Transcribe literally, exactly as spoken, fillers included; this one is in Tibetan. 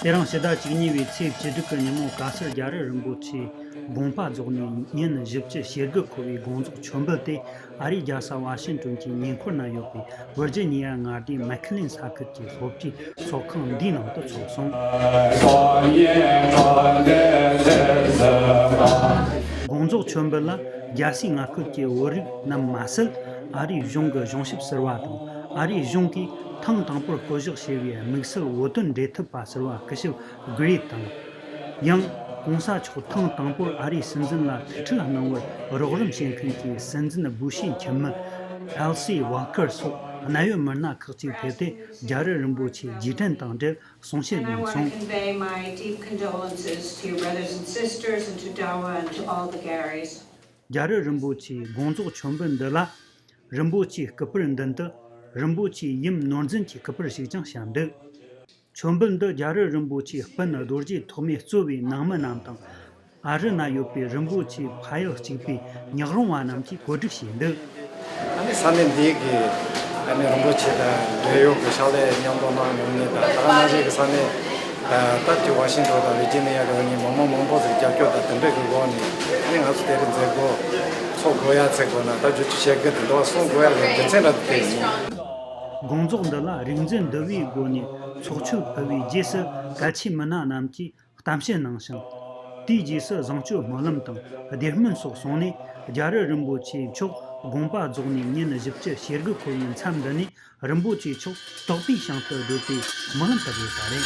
དེ་རིང་ཕྱི་ཟླ་བཅུ་གཉིས་པའི་ཚེས་བཅུ་དྲུག་གི་ཉིན་མོ། ག་སར་རྒྱལ་རབས་རིན་པོ་ཆེ་དགོངས་པ་རྫོགས་ནས་ཉིན་བཞི་བཅུ་ཞེ་དགུ་འཁོར་བའི་དགོངས་རྫོགས་མཆོད་འབུལ་དེ། ཨ་རིའི་རྒྱལ་ས་ཝ་ཤིང་ཏོན་གྱི་ཉེ་འཁོར་ན་ཡོད་པའི་ཝར་ཇི་ནི་ཡ་མངའ་སྡེའི་མེག་ལིན་ས་ཁུལ་གྱི་སློབ་གྲྭའི་ཚོགས་ཁང་འདིའི་ནང་དུ་ཚོགས་སོང་། དགོངས་རྫོགས་མཆོད་འབུལ་ལ་རྒྱལ་སའི་མངའ་ཁུལ་གྱི་བོད་རིགས་རྣམས་མ་ཟད། ཨ་རིའི་གཞུང་གི་གཞུང་ཞབས་ཟུར་པ་དང་། ཨ་རིའི་གཞུང་གིས་ཐེངས་དང་པོར་བསྐོ་གཞག་བྱས་པའི་དམིགས་བསལ་བོད་དོན་འབྲེལ་མཐུད་པ་ཟུར་པ་སྐུ་ཞབས་གྷི་རེ་དང་། ཡང་གོང་ས་མཆོག་ཐེངས་དང་པོར་ཨ་རིའི་སྲིད་འཛིན་ལ་ཐུག་འཕྲད་གནང་བར་རོགས་རམ་བྱེད་མཁན་གྱི་སྲིད་འཛིན་སྦུ་ཤིའི་ཁྱིམ་མི་ཨེལ་སི་ཝ་ཀར་སོགས་གནད་ཡོད་མི་སྣ་ཁག་ཅིག་ཕེབས་ཏེ། རྒྱལ་རབས་རིན་པོ་ཆེའི་རྗེས་དྲན་དང་འབྲེལ་གསུང་བཤད And I གནང want to སོང་། Convey my deep condolences to your brothers and sisters and to Dawa and to all the Garis. རྒྱལ་རབས་རིན་པོ་ཆེའི་དགོངས་རྫོགས་མཆོད་འབུལ་འདི་ལ། རིན་པོ་ཆེའི་སྐུ་པར་མདུན་དུ་རིན་པོ་ཆེའི་ཡུམ་ནོར་འཛིན་གྱི་སྐུ་པར་ཞིག་ཀྱང་བཞག་འདུག་མཆོད་འབུལ་འདི་རྒྱལ་རབས་རིན་པོ་ཆེའི་སྤུན་རྡོ་རྗེ་ཐོགས་མེད་གཙོས་པའི་ནང་མི་རྣམས་དང་། ཨ་རི་ན་ཡོད་པའི་རིན་པོ་ཆེའི་ཕ་ཡུལ་གཅིག་པའི་ཉག་རོང་བ་རྣམས་ཀྱིས་གོ་སྒྲིག་བྱས་འདུག་ཨ་ནི་ས་གནས་འདི་གི་ཨ་ནི་རིན་པོ་ཆེ་དང་འབྲེལ་ཡོད་ཀྱི་ཕྱག་ལས་མཉམ་དུ་གནང་མྱོང་མཁན་དང་། ད་ག་ནང་བཞིན་གྱི་ས་གནས་ད་ལྟ་དེ་ཝ་ཤིང་ཏོན་དང་ཝི་ཇི་ནི་ཡ་གི་ནི་མི་མང་མང་པོ་ཟིག་རྒྱབ་སྐྱོར་དང་དེ་འདྲ་གི་སྒོ་ནས། ཨ་ནི་ང་ཚོ་དེ་རིང་མཛད་སྒོ་ཚོགས་དགོས་ཡ་ཚེ་སྒོ་ན་ད་བསྒྱུར་བཅོས་བྱེད་དགོས་དེ་འདྲ་བ་གསུང་དགོས་ཡ་གི་རྒྱུ་མཚན་ར་དེ་ཡིན། དགོངས་རྫོགས་འདི་ལ་རིག་འཛིན་འདུལ་བའི་སྒོ་ནས་ཚོགས་ཆོས་ཕུལ་བའི་རྗེས་སུ། གལ་ཆེའི་མི་སྣ་རྣམས་ཀྱིས་གཏམ་བཤད་གནང་ཞིང་། དེའི་རྗེས་སུ་བཟང་སྤྱོད་སྨོན་ལམ་དང་བདེ་སྨོན་སོགས་གསུངས་ནས། རྒྱལ་རབས་རིན་པོ་ཆེ་མཆོག་དགོངས་པ་རྫོགས་ནས་ཉིན་བཞི་བཅུ་ཞེ་དགུ་འཁོར་བའི་མཚམས་འདི་ནས། རིན་པོ་ཆེ་མཆོག་དོགས་པའི་ཞིང་དུ་བགྲོད་པའི་སྨོན་ལམ་བཏབ་ཡོད་པ་རེད།